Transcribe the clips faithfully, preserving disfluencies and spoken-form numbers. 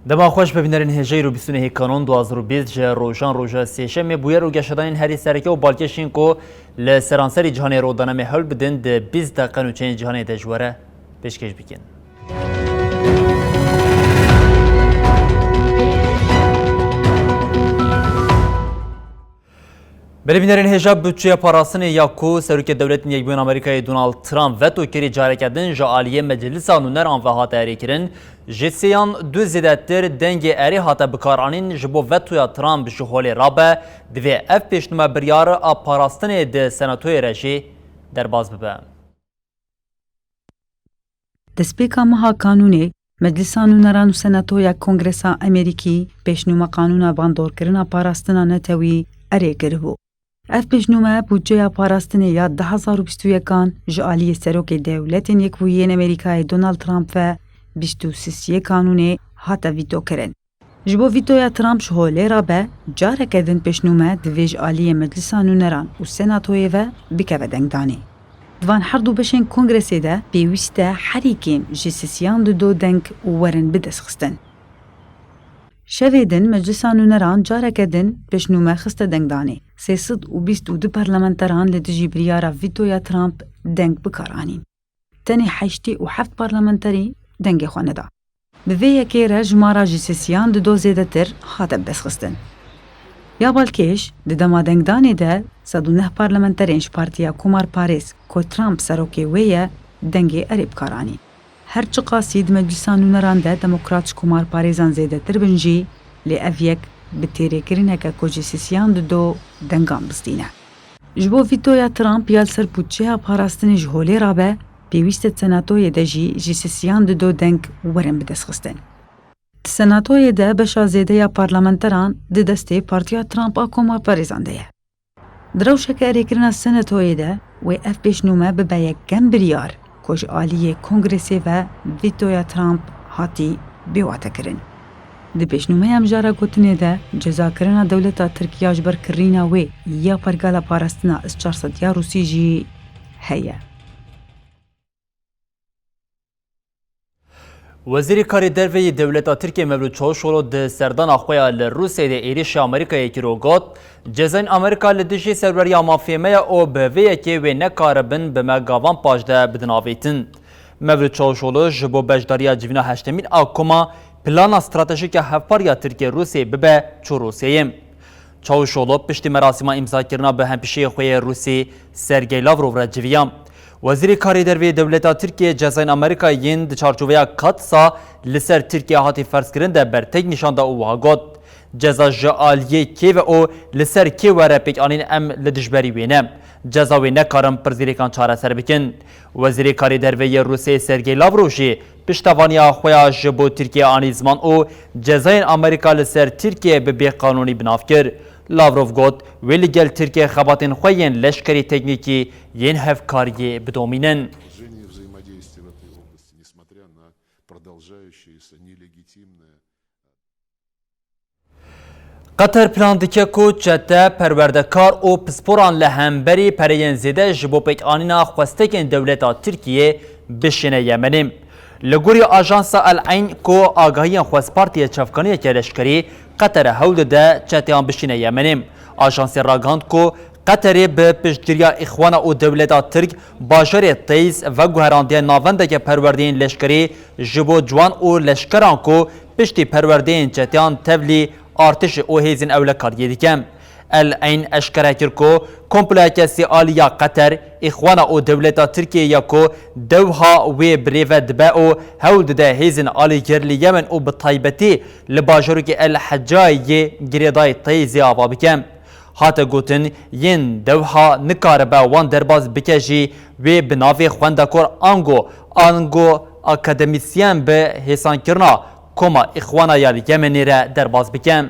Dema xweş be bînerên hêja, îro bîst û nehê Kanon du hazar û bîst ji rojan roja sêşemê, bûyer û geşedanên herî sereke û balkêş ên ku li seranserî cîhanê rû dane me hewl bidin di bîst deqe nûçeyên cîhanê de ji we re pêşkêş bikin. Belê bînerên hêja, budçeya parastinê ya ku Serokê Dewletên Yekbûyî yên Amerîkayê Donald Trump veto kirî, careke din ji aliyê Meclisa Nûneran ve hate erêkirin, ji sêyan du zêdetir dengê erê hate bikaranîn. Ji bo vetoya Trump ji holê rabe, divê ev pêşnûme biryar a parastinê di Senatoyê re jî derbas bibe. Destpêka meha Kanûnê, Meclisa Nûneran û Senatoya Kongresa Amerîkî pêşnûma qanûna bandorkirina parastina netewî erê kiribû. Ev pêşnûme budceya parastinê ya du hazar û bîst û yekan ji aliyê Serokê Dewletên Yekbûyî yên Amerîkayê Donald Trump ve bîst û sisiyê Kanûnê hate vîtokirin. Ji bo vîtoya Trump ji holê rabe, careke din pêşnûme divê ji aliyê Meclisa Nûneran û Senatoyê ve bikeve dengdanê. Di van her du beşên Kongresê de pêwîst e herî kêm ji sisiyan du do deng werin bidestxistin. Şevê din Meclisa Nûneran careke din pêşnûme xiste dengdanê. Sê sed û bîst û du parlamenteran li dijî biryara vîtoya Trump deng bikar anîn. Tenê heştê û heft parlamenterî dengê xwe neda. Bi vê yekê re jimara ji sisiyan du do zêdetir hate bidestxistin. Ya balkêş, di dema dengdanê de sed û neh parlamenterên ji partiya komarparêz ku Trump serokê wê ye, dengê erê bikar anîn. Her çiqasî di Meclisa Nûneran de demokrat ji komarparêzan zêdetir bin jî, lê ev yek bi têrêkirineke ku ji sisiyan du do dengan bizdîne. Ji bo vîtoya Trump ya li ser budçeya parastinê ji holê rabe, pêwîst e di Senatoyê de jî ji sisiyan du do deng werin bidestxistin. Di Senatoyê de beşa zêde ya parlamenteran di destê partiya Trump a komarparêzan de ye. Di rewşeke erêkirina Senatoyê de wê ev pêşnûme bibe yekem biryar ku ji aliyê Kongresê ve vîtoya Trump hatî bêwatekirin. Di pêşnûmeya mijara gotinê de cezakirina dewleta Tirk ya ji ber kirîna wê ya pergala parastina S çar sed ya Rûsî jî heye. Wezîrê Karê Derve yê dewleta Tirkiyê Mevlût Çavuşoglu di serdana xwe ya li Rûsyayê de êrîşa Amerîkayê kir û got, cezayên Amerîka li dijî serweriya mafê me ye û bi vê yekê wê nekaribin bi me gavan paş de bidin avêtin. Mevlût Çavuşoglu ji bo beşdariya civîna heştemîn a koma plana stratejîk ya hevpar ya Tirkiye Rûsyayê bibe çû Rûsyayê. Çavuşoglu piştî merasîma îmzakirina bi hempîşeyê xwe yê Rûsî Sergey Lavrov re civiya. Wezîrê Karê Derve yê dewleta Tirkiyê cezayên Amerîkayê yên di çarçoveya katsa li ser Tirkiye hatî ferzkirin de bertek nîşan da û wiha got, ceza ji aliyê kê ve û li ser kê were pêkanîn, em li dijberî wê ne. Ceza wê nekarin pirsgirêkan çareser bikin. Wezîrê Karê Derve yê Rûsyayê Sergey Lavrov jî piştevaniya xwe ya ji bo Tirkiye anî ziman û cezayên Amerîka li ser Tirkiye bi bêqanûnî bi nav kir. Lavrov got, wê li gel Tirkiye xebatên xwe yên leşkerî, teknîkî, yên hevkariyê bidomînin. Продолжение взаимодействия в этой области, несмотря на продолжающееся нелегитимное Qeter plan dike ku çete, perwerdekar û pisporan li hemberî pereyên zêde ji bo pêkanîna xwestekên dewleta Tirkiyê bişîne Yemenê. Li gorî ajansa El Eyn ku agahiyên xwezpartiyê çavkaniyeke leşkerî, Qeter hewl dide çeteyan bişîne Yemenê. Ajansê ragihand ku Qeterê bi piştgiriya Îxwana û dewleta Tirk bajarê Teyz veguherandiye navendeke perwerdeyên leşkerî ji bo ciwan û leşkeran ku piştî perwerdeyên çeteyan tevlî artişê û hêzên ewlekariyê dike. El Eyn eşkere kir ku komployeke sêalî ya Qeter, Îxwana û dewleta Tirkiyê ye ku dewha wê birêve dibe û hewl dide hêzên alîgir li Yemen û bi taybetî li bajarokê El Hecayê yê girêdayî Teyzê ava bike. Hate gotin, yên dewha nikaribe wan derbas bike jî wê bi navê xwendekor ango, ango akademîsyen bi hêsankirina Koma Îxwana ya li Yemenê re derbas bike.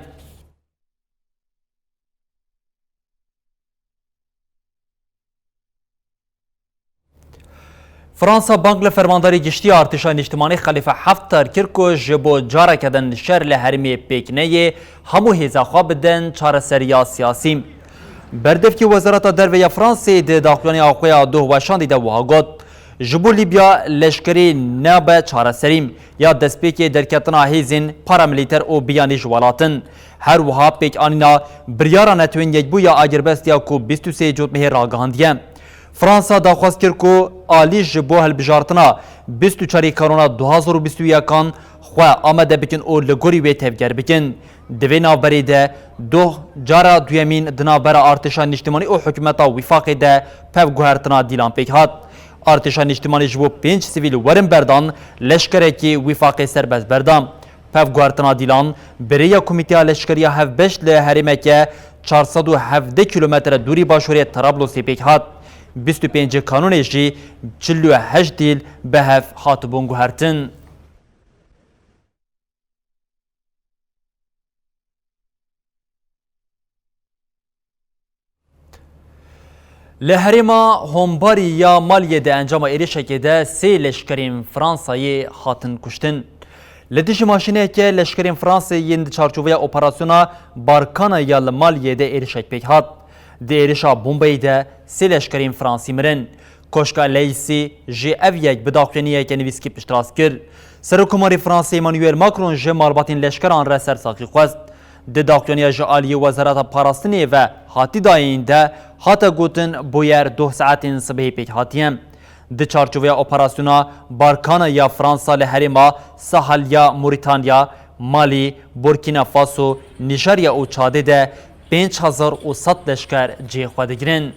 Fransa bang li Fermandarê Giştî ya Artêşa Nîştimanî Xelîfe Heftar kir ku ji bo careke din şer li herêmê pêk neyê, hemû hêza xwe bidin çareseriya siyasî. Berdevkê Wezareta Derve ya Fransê di daxuyaniya xwe ya doh weşandî de wiha got, Ji bo Lîbya leşkerî nabe çareserî ya destpêkê derketina hêzên paramilîter û biyanî ji welat in. Her wiha pêkanîna biryara Netewên Yekbûyî ya agirbest ya ku bîst û sê Cotmehê ragihandiye. Fransa daxwaz kir ku alî ji bo hilbijartina bîst û çarê Kanûna du hazar û bîst û yekan xwe amade bikin û li gorî wê tevger bikin. Di vê navberê de doh cara duyemîn di navbera Artêşa Nîştimanî û Hikûmeta Wîfaqê de pevguhertina dîlan pêk hat. Artêşa Nîştimanî ji bo pênc sivîl werin berdan leşkerekî Wîfaqê serbest berda. Pevguhertina dîlan bi rêya Komîteya Leşkerî ya Hevbeş li herêmeke çar sed û hevdeh kîlometre dûrî başûrê Terablosê pêk hat. Bîst û pêncê Kanûnê jî çil û heşt dîl bi hev hatibûn guhertin. Li herêma Hombarî ya Maliyê de encama êrişekê de sê leşkerên Fransayê hatin kuştin. Li dijî maşîneke leşkerên Fransê yên di çarçoveya operasyona Barkana ya li Maliyê de êrişek pêk hat. Di êrişa bombeyê de sê leşkerên Fransî mirin. Koşka Leysî jî ev yek bi daxuyaniyeke nivîskî piştrast kir. Serokkomarê Fransê Emmanuel Macron ji malbatên leşkeran re sersaxî xwest. Di daxuyaniya ji aliyê Wezareta Parastinê ve hatî dayîn de hate gotin, bûyer doh saetên sibehê pêk hatiye. Di çarçoveya operasyona Barkana ya Fransa li herêma Sahel ya Morîtanya, Malî, Burkîna Faso, Nîjerya û Çadê de pênc hezar û sed leşker cihê xwe digirin.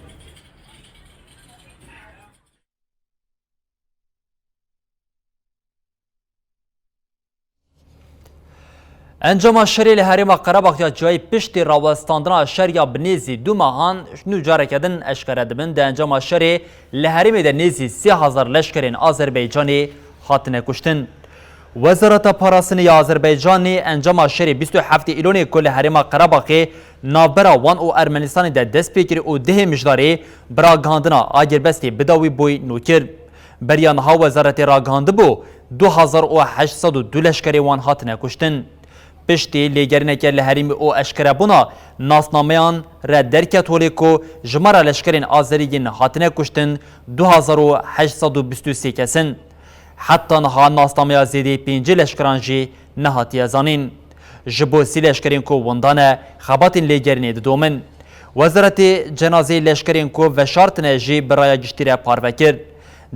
Encama şerê li herêma Qerebax ya Çiyayê piştî rawestandina şer ya bi nêzî du mehan nû careke din eşkere dibin. Di encama şerê li herêmê de nêzî sê hezar leşkerên Azerbaycanê hatine kuştin. Wezareta Parastinê ya Azerbaycanê encama şerê bîst û heftê Îlonê ku li herêma Qerebaxê navbera wan û Ermenistanê de dest pê kir û dehê Mijdarê bi ragihandina agirbestê bi dawî bûy nû kir. Beriya niha wezaretê ragihandibû du hezar û heşt sed û du leşkerê wan hatine kuştin. Piştî lêgerîneke li herêmê û eşkerebûna nasnameyan re derket holê ku jimara leşkerên Azerî yên hatine kuştin du hezar û heşt sed û bîst û sê kes in. Heta niha nasnameya zêdeyî pêncî leşkeran jî nehatiye zanîn. Ji bo sî leşkerên ku winda ne, xebatên lêgerînê didomin. Wezaretê cenazeyê leşkerên ku veşartine jî bi raya giştî re parve kir.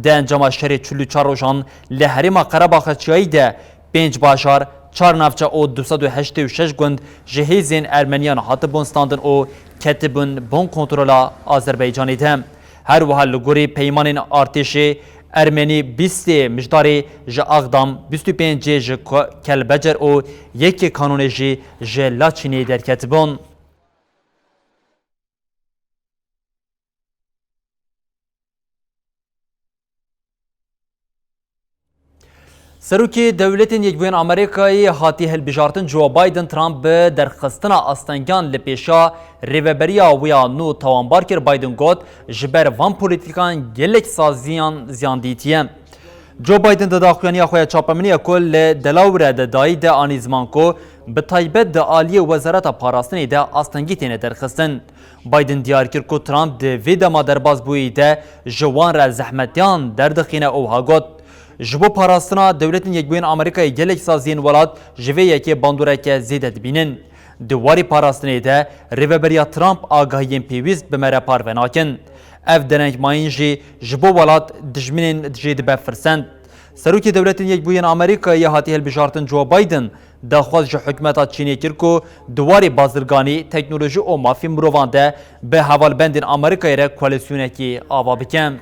Di encama şerê çil û çar rojan li herêma Qerebaxa Çiyayî de pênc bajar, çar navçe û du sed û heştê û şeş gund ji hêzên Ermeniyan hatibûn standin û ketibûn bin kontrola Azerbaycanê de. Her wiha li gorî peymanên artêşê Ermenî bîstê Mijdarê ji Axdam, bîst û pêncê ji Ke-, Kelbecer û yekê Kanûnê jî ji Laçînê derketibûn. Serokê Dewletên Yekbûyên Amerîkayê hatî hilbijartin Joe Biden Trump bi derxistina astengiyan li pêşiya rêveberiya wê ya nû tawanbar kir. Biden got, ji ber van polîtîkan gelek saziyan ziyan dîtiye. Joe Biden di daxuyaniya xwe ya çapemenî ya ku li Delaware de dayî de anî ziman ku bi taybet di aliyê Wezareta Parastinê de astengî têne derxistin. Biden diyar kir ku Trump di vê dema derbasbûyî de ji wan re zehmetiyan derdixîne û wiha got, Ji bo parastina Dewletên Yekbûyên Amerîkayê gelek saziyên welat ji vê yekê bandoreke zêde dibînin. Di warê parastinê de rêveberiya Trump agahiyên pêwîst bi me re parve nakin. Ev derengmayîn jî ji bo welat dijminên jê dibe firsend. Serokê Dewletên Yekbûyên Amerîkayê ya hatî hilbijartin Joe Biden daxwaz ji hikûmeta Çînê kir ku di warê bazirganî, teknolojî û mafê mirovan de bi hevalbendên Amerîkayê re koalîsyonekî ava bike.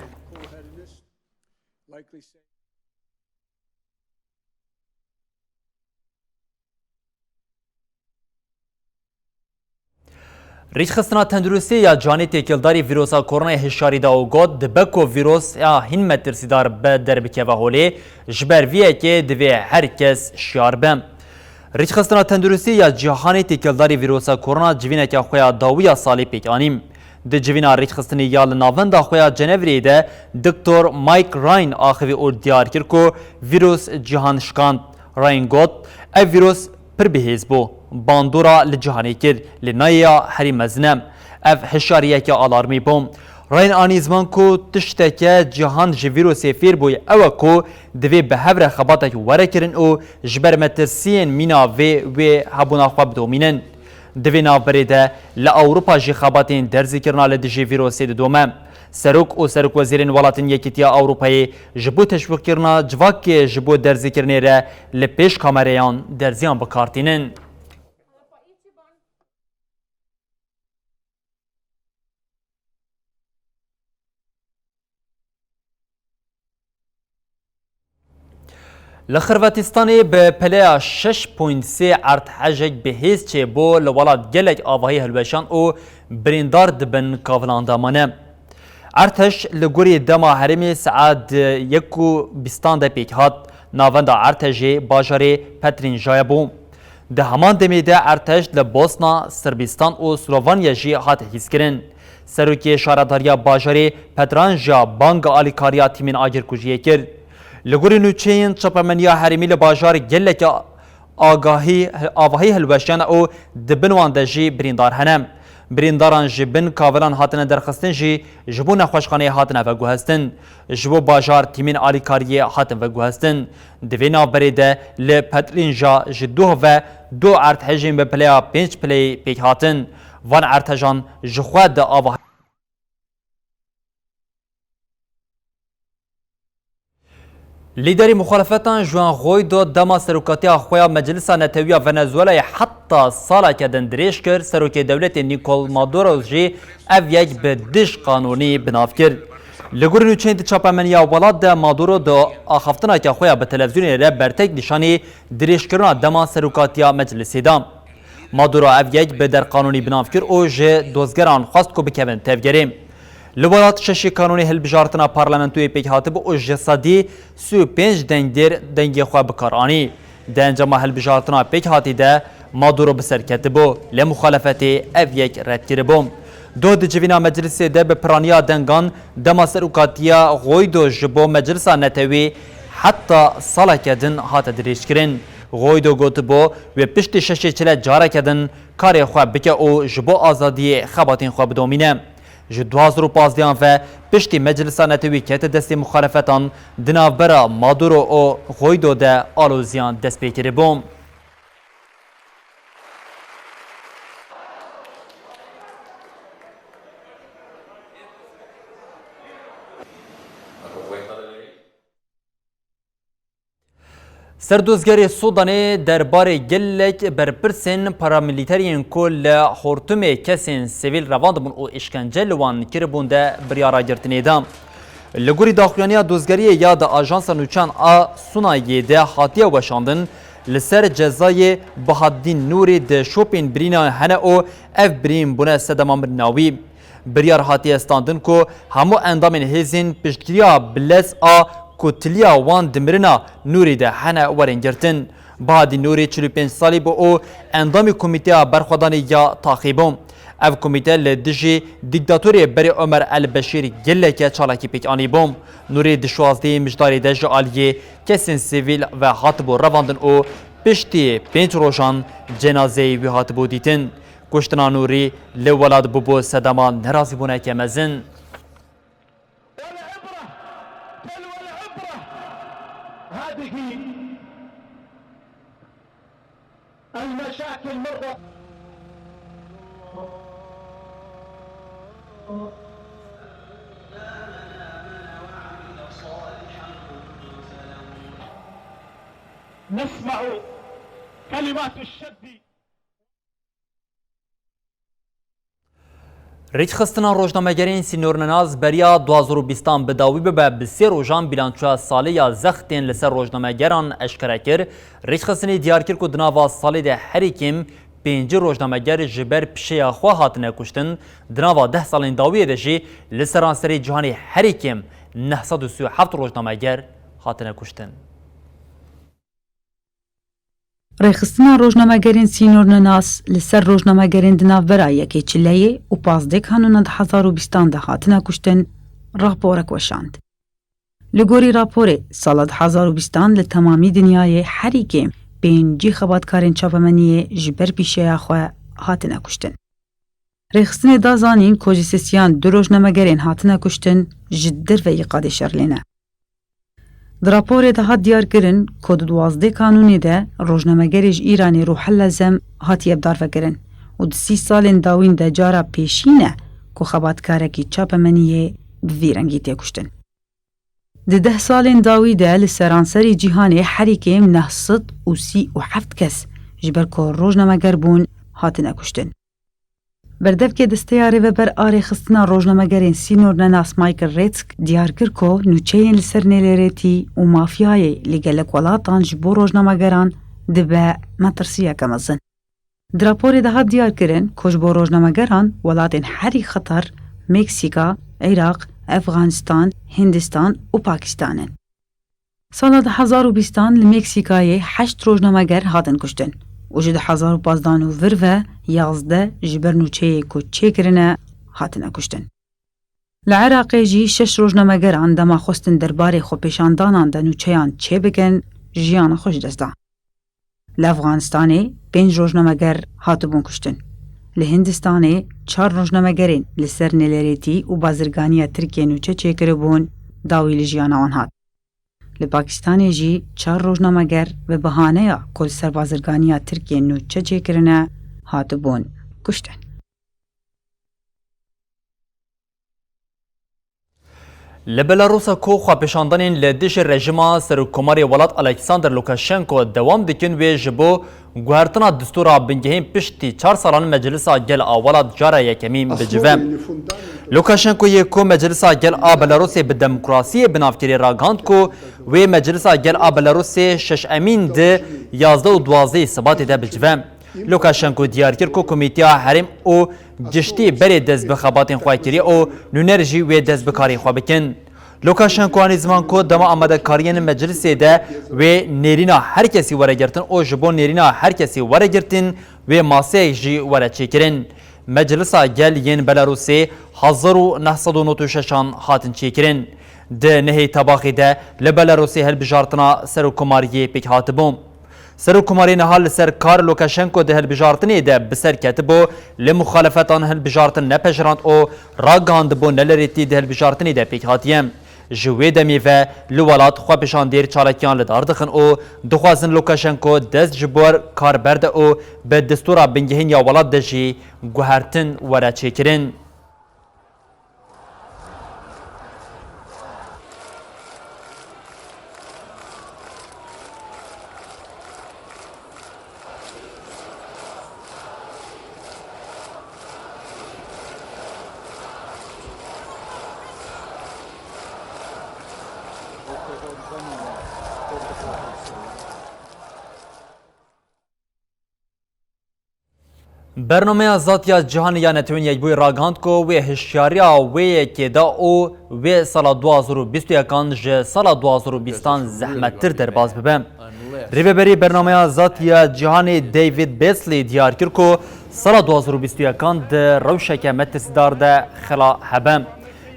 Rêxistina Tenduristî ya Cîhanê têkildarî vîrusa koronayê hişyarî da û got, dibe ku vîrusa hîn metirsîdar bi derbikeve holê, ji ber vî yekê divê her kes şiyar be. Rêxistina Tenduristî ya Cîhanê têkildarî vîrusa korona civîneke xwe ya dawî ya salê pêk anî. Di civîna rêxistinê ya li navenda xwe ya Cenevreyê de Doktor Mike Ryan axivî û diyar kir ku vîrus cîhan şikand. Ryan got, ev vîrus pir bihêz bû. Bandora li cîhanê kir, lê nayê ya herî mezin e. Ev hişyariyeke alarmî bû. Ryan anî ziman ku tişteke cîhan ji vîrusê fêr bûye ew e ku divê bi hev re xebatek were kirin û ji ber metirsiyên mîna vê wê hebûna xwe bidomînin. Di vê navberê de li Ewropa jî xebatên derzîkirina li dijî vîrusê didome. Serok û serokwezîrên welatên Yekîtiya Ewropayê ji bo teşwîqkirina civakê ji bo derzîkirinê re li pêş kamereyan derziyan bi kar tînin. Li Xirvetistanê bi peleya şeş point sê erdhejek bi hêz çêbû, li welat gelek avahî hilweşand û birîndar di bin kavilan de mane. Erdhej li gorî dema herêmê saet yek û bîstan de pêk hat. Navenda erdhejê bajarê Petrinjaya bû. Di heman demê de erdhej li Bosna, Sirbistan û Slovanya jî hate hîskirin. Serokê şaredariya bajarê Petranja banga alîkariya tîmên agirkujiyê kir. Li gorî nûçeyên çapemeniya herêmî li bajar gelek agahî, avahî hilweşiyane û di bin wan de jî birîndar hene. Birîndaran ji bin kavilan hatine derxistin jî ji bo nexweşxaneyê hatine veguhestin. Ji bo bajar tîmên alîkariyê hatin veguhestin. Di vê navberê de li Petrînja ji doh ve du erdhejên bi pileya pênc pileyê pêk hatin. Van erdhejan ji xwe di ava Lîderê muxalefetan Juan Guaido dema serokatiya xwe ya Meclisa Netewî ya Venezuelayê heta saleke din dirêj kir, serokê dewletê Nicolas Maduro jî ev yek bi dij qanûnî bi nav kir. Li gorî nûçeyên di çapemeniya welat de Maduro di axaftineke xwe ya bi televîzyonê re bertek nîşanî dirêjkirina dema serokatiya meclisê da. Maduro ev yek bi derqanûnî bi nav kir û ji dozgeran xwest ku bikevin tevgerê. Li welat şeşê kanûnê hilbijartina parlamentoyê pêk hatibû û ji sedî sî û pênc dengdêr dengê xwe bi kar anî. Di encama hilbijartina pêkhatî de Maduro bi ser ketibû, lê muxalefetê ev yek red kiribû. Doh di civîna meclisê de bi piraniya dengan dema serokatiya Guaido ji bo Meclisa Netewî heta saleke din hate dirêjkirin. Guaido gotibû, wê piştî şeşê çile careke din karê xwe bike û ji bo azadiyê xebatên xwe bidomîne. Ji du hazar û pazdeh ve piştî Meclisa Netewî kete destê muxalefetan, di navbera Maduro û Guaido de aloziyan dest pê kiribû. Serdozgerê Sudanê derbarê gelek berpirsên paramîlîteriyên ku li hortumê kesên sivîl revandibûn û îşkence li wan kiribûn de biryara girtinê da. Li gorî daxuyaniya dozgeriyê ya di Ajansa Nûçan a Sunayê de hatiye weşandin, li ser cezayê Bahaddîn Nûrî di şopên birîna hene û ev birîn bûne sedema mirina wî. Biryar hatiye standin ku hemû endamên hêzên piştgiriya bi lez a ku tiliya wan di mirina Nûrî de hene werin girtin. Bahadî Nûrî çil û pênc salî bû û endamî Komîteya Berxwedanê ya Taxê bû. Ev komîte li dijî dîktatorê berê Omer El Beşîr geleke çalakî pêk anîbû. Nûrî di şazdehê Mijdarê de ji aliyê kesên sivîl ve hatibû revandin û piştî pênc rojan cenazeyê wî hatibû dîtin. Kuştina Nûrî li welat bûbû sedema nerazîbûneke mezin. والعبرة، تلو العبرة. هذه المشاكل مرة. نسمع كلمات الشد. Rêkxistina rojnamegerên sînornenas beriya du hazar û bîstan bi dawî bibe, bi sê rojan bîlançoya salê ya zextên li ser rojnamegeran eşkere kir. Rêkxistinê diyar kir ku di nava salê de herî kêm pêncî rojnameger ji ber pişeya xwe hatine kuştin, di nava deh salên dawiyê de jî li seranserê cîhanê herî kêm neh sed û sî û heft rojnameger hatine kuştin. Rêxistina rojnamegerên sînornenas li ser rojnamegerên di navbera yekê çileyê û pazdeh kanûna du hezar û bîstan de hatine kuştin, raporek weşand. Li gorî raporê, sala du hezar û bîstan li temamî dinyayê herî kêm pêncî xebatkarên çapemeniyê ji ber pîşeya xwe hatine kuştin. Rêxistinê da zanîn ku ji sisiyan du rojnamegerên hatine kuştin ji derveyî qadê şer lê ne. Di raporê de hat diyarkirin ku di duwazdeh kanûnê de rojnamegerê ji Îranê Ruhella Zem hatiye bidarvekirin û di sî salên dawîn de cara pêşîn e ku xebatkarekî çapemeniyê bi vî rengî tê kuştin. Di deh salên dawî de li seranserî cîhanê herî kêm neh sed û sî û heft kes ji ber ku rojnameger bûn, hatine kuştin. Berdevkê Desteya Rêveber a Rêxistina Rojnamegerên Sînornenas Michael Retsk diyar kir ku nûçeyên li ser nêlêrêtî û mafyayê li gelek welatan ji bo rojnamegeran dibe metirsiyeke mezin. Di raporê de hat diyarkirin ku ji bo rojnamegeran welatên herî xeter Meksîka, Iraq, Efxanistan, Hindistan û Pakistan in. Sala du hezar û bîstan li Meksîkayê heşt rojnameger hatin kuştin û ji du hezar û pazdeh û vir ve yazdeh ji ber nûçeyê ku çêkirine hatine kuştin. Li Iraqê jî şeş rojnamegeran dema xwestin derbarê xwepêşandanan de nûçeyan çêbikin, jiyana xwe ji dest da. Li Efxanistanê pênc rojnameger hatibûn kuştin. Li Hindistanê çar rojnamegerên li ser nêlêrêtî û bazirganiya Tirkiyê nûçe çêkiribûn, dawî li jiyana wan hat. Li Pakistanê jî çar rojnameger bi bihaneya ku li ser bazirganiya Tirkiyê nûçe çêkirine, hatibûn kuştin. Li Belarûsa ku xwepêşandanên li dijî rejîma Serokkomarê welat Alexander Lukashenko dewam dikin, wê ji bo guhertina distûra bingehîn piştî çar salan Meclisa Gel a welat cara yekemîn bicive. Lukashenko yê ku Meclisa Gel a Belarûsê bi demokrasiyê binavkirî ragihand ku wê Meclisa Gel a Belarûsê şeşemîn di yazdeh û duwazdehê Sibatê de bicive. Lukashenko diyar kir ku Komîteya Herêm û Giştî berê dest bi xebatên xwe kiriye û nûner jî wê dest bi karên xwe bikin. Lukashenko anî ziman ku dema amadekariyên meclisê de wê nêrîna her kesî were girtin û ji bo nêrîna her kesî were girtin wê maseyek jî were çêkirin. Meclisa Gel yên Belarûsê hezar û neh sed û nod û şeş an hatin çêkirin. Di nehê Tebaxê de li Belarûsê hilbijartina serokkomariyê pêk hatibû. Serokkomarê niha li ser kar Lukashenko di hilbijartinê de bi ser ketibû, lê muxalefetan hilbijartin nepejirand û ragihandibû nelerêtî di hilbijartinê de pêk hatiye. Ji wê demê ve li welat xwepêşandêr çalakiyan li dar dixin û dixwazin Lukashenko dest ji bo kar berde û bi distûra bingehîn ya welat de jî guhertin were çêkirin. Bernameya Zatiya Cîhanê ya Netewên Yekbûyî ragihand ku wê hişyariya wê yekê da û wê sala du hazar û bîst û yekan ji sala du hazar û bîstan zehmettir derbas bibe. Rêveberê Bernameya Zatiya Cîhanê David Beasley diyar kir ku sala du hazar û bîst û yekan di rewşeke metirsîdar de xela hebe.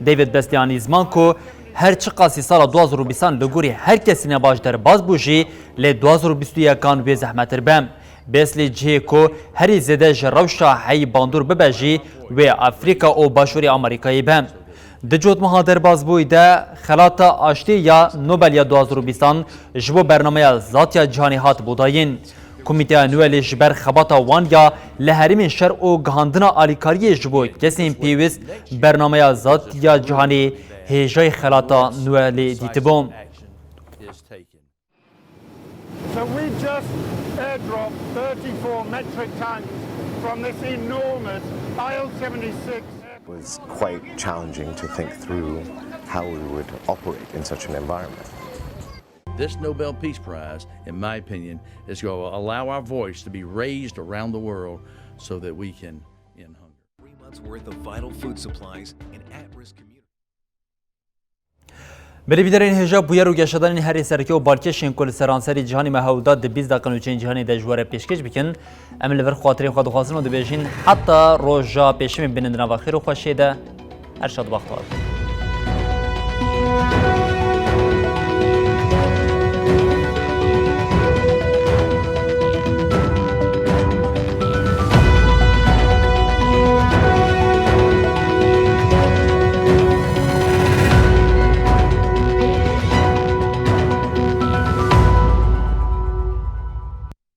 David Beasley anî ziman ku her çiqasî sala du hazar û bîstan li gorî her kesî nebaş derbas bû jî, lê du hazar û bîst û yekan wê zehmettir be. Beasley cihê ku herî zêde ji rewşa heyî bandor bibe jî wê Afrîka û Başûrê Amerîkayê be. Di cotmeha derbasbûyî de xelata aştiyê ya Nobel ya du hazar û bîstan ji bo bernameya Zatiya Cîhanê hat bodayîn. Komîteya Nobelê ji ber xebata wan ya li herêmên şer û gihandina alîkariyê ji bo kesên pêwîst bernameya Zatiya Cîhanê hêjayî xelata Nobelê dîtibû. So we just airdropped thirty-four metric tons from this enormous I L seventy-six. It was quite challenging to think through how we would operate in such an environment. This Nobel Peace Prize, in my opinion, is going to allow our voice to be raised around the world so that we can end hunger. Three months worth of vital food supplies in at-risk communities. Berî bînerên hêja bûyer û geşedanên herî sereke û balkêşên ku li seranserî cîhanê me hewl da di bîst deqin û çênc cîhanê de ji we re pêşkêş bikin. Em li vir xatirên xwe dixwazin û dibêjin heta roja pêşemê bînin di nava xêr û xweşiyê de. Her şad baxtewar.